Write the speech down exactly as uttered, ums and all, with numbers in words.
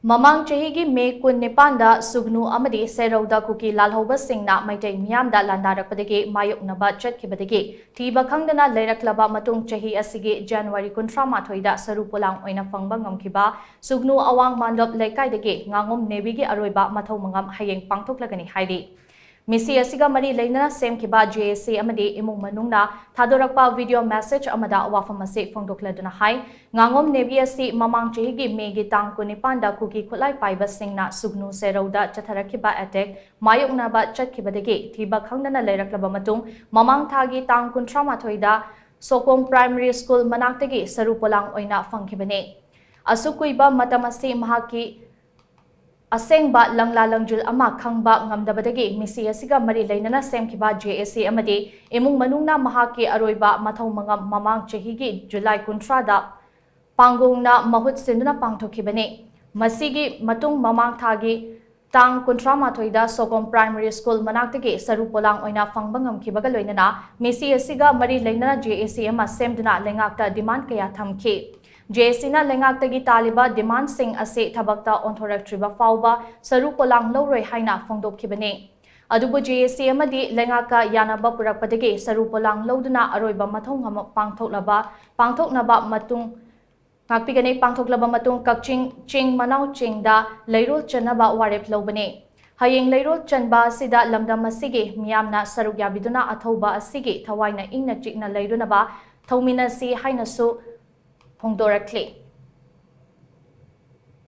ꯃꯃꯥꯡ ꯆꯍꯤꯒꯤ ꯃꯦ ꯀꯨꯟꯅꯤꯄꯥꯟꯗ ꯁꯨꯒꯅꯨ ꯑꯃꯗꯤ ꯁꯦꯔꯧꯗ ꯀꯨꯀꯤ ꯂꯥꯜꯍꯧꯕꯁꯤꯡꯅ ꯃꯩꯇꯩ ꯃꯤꯌꯥꯝꯗ ꯂꯥꯟꯗꯥꯔꯛꯄꯗꯒꯤ ꯃꯥꯌꯣꯛꯅꯕ ꯆꯠꯈꯤꯕꯗꯒꯤ ꯊꯤꯕ ꯈꯪꯗꯅ ꯂꯩꯔꯛꯂꯕ ꯃꯇꯨꯡ, ꯆꯍꯤ ꯑꯁꯤꯒꯤ ꯖꯅꯋꯥꯔꯤ ꯀꯨꯟꯊ꯭ꯔꯥ ꯃꯥꯊꯣꯏꯗ ꯁꯔꯨ ꯄꯣꯂꯥꯡ ꯑꯣꯏꯅ ꯐꯪꯕ ꯉꯝꯈꯤꯕ ꯁꯨꯒꯅꯨ ꯑꯋꯥꯡ ꯃꯥꯟꯗꯣꯞ ꯂꯩꯀꯥꯏꯗꯒꯤ ꯉꯥꯉꯣꯝ ꯅꯦꯕꯤꯒꯤ ꯑꯔꯣꯏꯕ ꯃꯊꯧ ꯃꯉꯝ ꯍꯌꯦꯡ ꯄꯥꯡꯊꯣꯛꯂꯒꯅꯤ ꯍꯥꯏꯔꯤ꯫ ꯃꯤꯁꯤ ꯑꯁꯤꯒ ꯃꯔꯤ ꯂꯩꯅꯅ ꯁꯦꯝꯈꯤꯕ ꯖꯦ ꯑꯦ ꯁꯤ ꯑꯃꯗꯤ ꯏꯃꯨꯡ ꯃꯅꯨꯡꯅ ꯊꯥꯗꯣꯔꯛꯄ ꯚꯤꯗꯤꯑꯣ ꯃꯦꯁꯦꯖ ꯑꯃꯗ ꯋꯥꯐꯝ ꯑꯁꯤ ꯐꯣꯡꯗꯣꯛꯂꯗꯨꯅ ꯍꯥꯏ, ꯉꯥꯉꯣꯝ ꯅꯦꯕꯤ ꯑꯁꯤ ꯃꯃꯥꯡ ꯆꯍꯤꯒꯤ ꯃꯦꯒꯤ ꯇꯥꯡ ꯀꯨꯟꯅꯤꯄꯥꯟꯗ ꯀꯨꯀꯤ ꯈꯨꯠꯂꯥꯏ ꯄꯥꯏꯕꯁꯤꯡꯅ ꯁꯨꯒꯅꯨ ꯁꯦꯔꯧꯗ ꯆꯠꯊꯔꯛꯈꯤꯕ ꯑꯦꯇꯦꯛ ꯃꯥꯌꯣꯛꯅꯕ ꯆꯠꯈꯤꯕꯗꯒꯤ ꯊꯤꯕ ꯈꯪꯗꯅ ꯂꯩꯔꯛꯂꯕ ꯃꯇꯨꯡ, ꯃꯃꯥꯡ ꯊꯥꯒꯤ ꯇꯥꯡ ꯀꯨꯟꯊ꯭ꯔꯥ ꯃꯥꯊꯣꯏꯗ ꯁꯣꯀꯣꯝ ꯄ꯭ꯔꯥꯏꯃꯔꯤ ꯁ꯭ꯀꯨꯜ ꯃꯅꯥꯛꯇꯒꯤ ꯁꯔꯨ ꯄꯣꯂꯥꯡ ꯑꯣꯏꯅ ꯐꯪꯈꯤꯕꯅꯤ꯫ ꯑꯁꯨꯛ ꯀꯨꯏꯕ ꯃꯇꯝ ꯑꯁꯤ ꯃꯍꯥꯛꯀꯤ ꯑꯁꯦꯡꯕ ꯂꯪꯂꯥ ꯂꯪꯖꯨꯜ ꯑꯃ ꯈꯪꯕ ꯉꯝꯗꯕꯗꯒꯤ ꯃꯤꯁꯤ ꯑꯁꯤꯒ ꯃꯔꯤ ꯂꯩꯅꯅ ꯁꯦꯝꯈꯤꯕ ꯖꯦ ꯑꯦ ꯁꯤ ꯑꯃꯗꯤ ꯏꯃꯨꯡ ꯃꯅꯨꯡꯅ ꯃꯍꯥꯛꯀꯤ ꯑꯔꯣꯏꯕ ꯃꯊꯧ ꯃꯉꯝ ꯃꯃꯥꯡ ꯆꯍꯤꯒꯤ ꯖꯨꯂꯥꯏ ꯀꯨꯟꯊ꯭ꯔꯥꯗ ꯄꯥꯡꯒꯣꯡꯅ ꯃꯍꯨꯠ ꯁꯤꯟꯗꯨꯅ ꯄꯥꯡꯊꯣꯛꯈꯤꯕꯅꯤ꯫ ꯃꯁꯤꯒꯤ ꯃꯇꯨꯡ ꯃꯃꯥꯡ ꯊꯥꯒꯤ ꯇꯥꯡ ꯀꯨꯟꯊ꯭ꯔꯥ ꯃꯥꯊꯣꯏꯗ ꯁꯣꯒꯣꯝ ꯄ꯭ꯔꯥꯏꯃꯔꯤ ꯁ꯭ꯀꯨꯜ ꯃꯅꯥꯛꯇꯒꯤ ꯁꯔꯨ ꯄꯣꯂꯥꯡ ꯑꯣꯏꯅ ꯐꯪꯕ ꯉꯝꯈꯤꯕꯒ ꯂꯣꯏꯅꯅ ꯃꯤꯁꯤ ꯑꯁꯤꯒ ꯃꯔꯤ ꯂꯩꯅꯅ ꯖꯦ ꯑꯦ ꯁꯤ ꯑꯃ ꯁꯦꯝꯗꯨꯅ ꯂꯩꯉꯥꯛꯇ ꯗꯤꯃꯥꯟ ꯀꯌꯥ ꯊꯝꯈꯤ꯫ ꯖꯦ ꯑꯦ ꯁꯤꯅ ꯂꯩꯉꯥꯛꯇꯒꯤ ꯇꯥꯜꯂꯤꯕ ꯗꯤꯃꯥꯟꯁꯤꯡ ꯑꯁꯤ ꯊꯕꯛꯇ ꯑꯣꯟꯊꯣꯔꯛꯇ꯭ꯔꯤꯕ ꯐꯥꯎꯕ ꯁꯔꯨ ꯄꯣꯂꯥꯡ ꯂꯧꯔꯣꯏ ꯍꯥꯏꯅ ꯐꯣꯡꯗꯣꯛꯈꯤꯕꯅꯤ꯫ ꯑꯗꯨꯕꯨ ꯖꯦ ꯑꯦ ꯁꯤ ꯑꯃꯗꯤ ꯂꯩꯉꯥꯛꯀ ꯌꯥꯅꯕ ꯄꯨꯔꯛꯄꯗꯒꯤ ꯁꯔꯨ ꯄꯣꯂꯥꯡ ꯂꯧꯗꯨꯅ ꯑꯔꯣꯏꯕ ꯃꯊꯧ ꯉꯝ-, ꯄꯥꯡꯊꯣꯛꯂꯕ, ꯄꯥꯡꯊꯣꯛꯅꯕ ꯃꯇꯨꯡ ꯉꯥꯛꯄꯤꯒꯅꯤ꯫ ꯄꯥꯡꯊꯣꯛꯂꯕ ꯃꯇꯨꯡ ꯀꯛꯆꯤꯡ ꯆꯤꯡ ꯃꯅꯥꯎ ꯆꯤꯡꯗ ꯂꯩꯔꯣꯜ ꯆꯟꯅꯕ ꯋꯥꯔꯦꯞ ꯂꯧꯕꯅꯤ꯫ ꯍꯌꯦꯡ ꯂꯩꯔꯣꯜ ꯆꯟꯕ ꯑꯁꯤꯗ ꯂꯝꯗꯝ ꯑꯁꯤꯒꯤ ꯃꯤꯌꯥꯝꯅ ꯁꯔꯨꯛ ꯌꯥꯕꯤꯗꯨꯅ ꯑꯊꯧꯕ ꯑꯁꯤꯒꯤ ꯊꯋꯥꯏꯅ ꯏꯪꯅ ꯆꯤꯛꯅ ꯂꯩꯔꯨꯅꯕ ꯊꯧꯃꯤꯟꯅꯁꯤ ꯍꯥꯏꯅꯁꯨ ꯐꯣꯡꯗꯣꯔꯛꯂꯤ꯫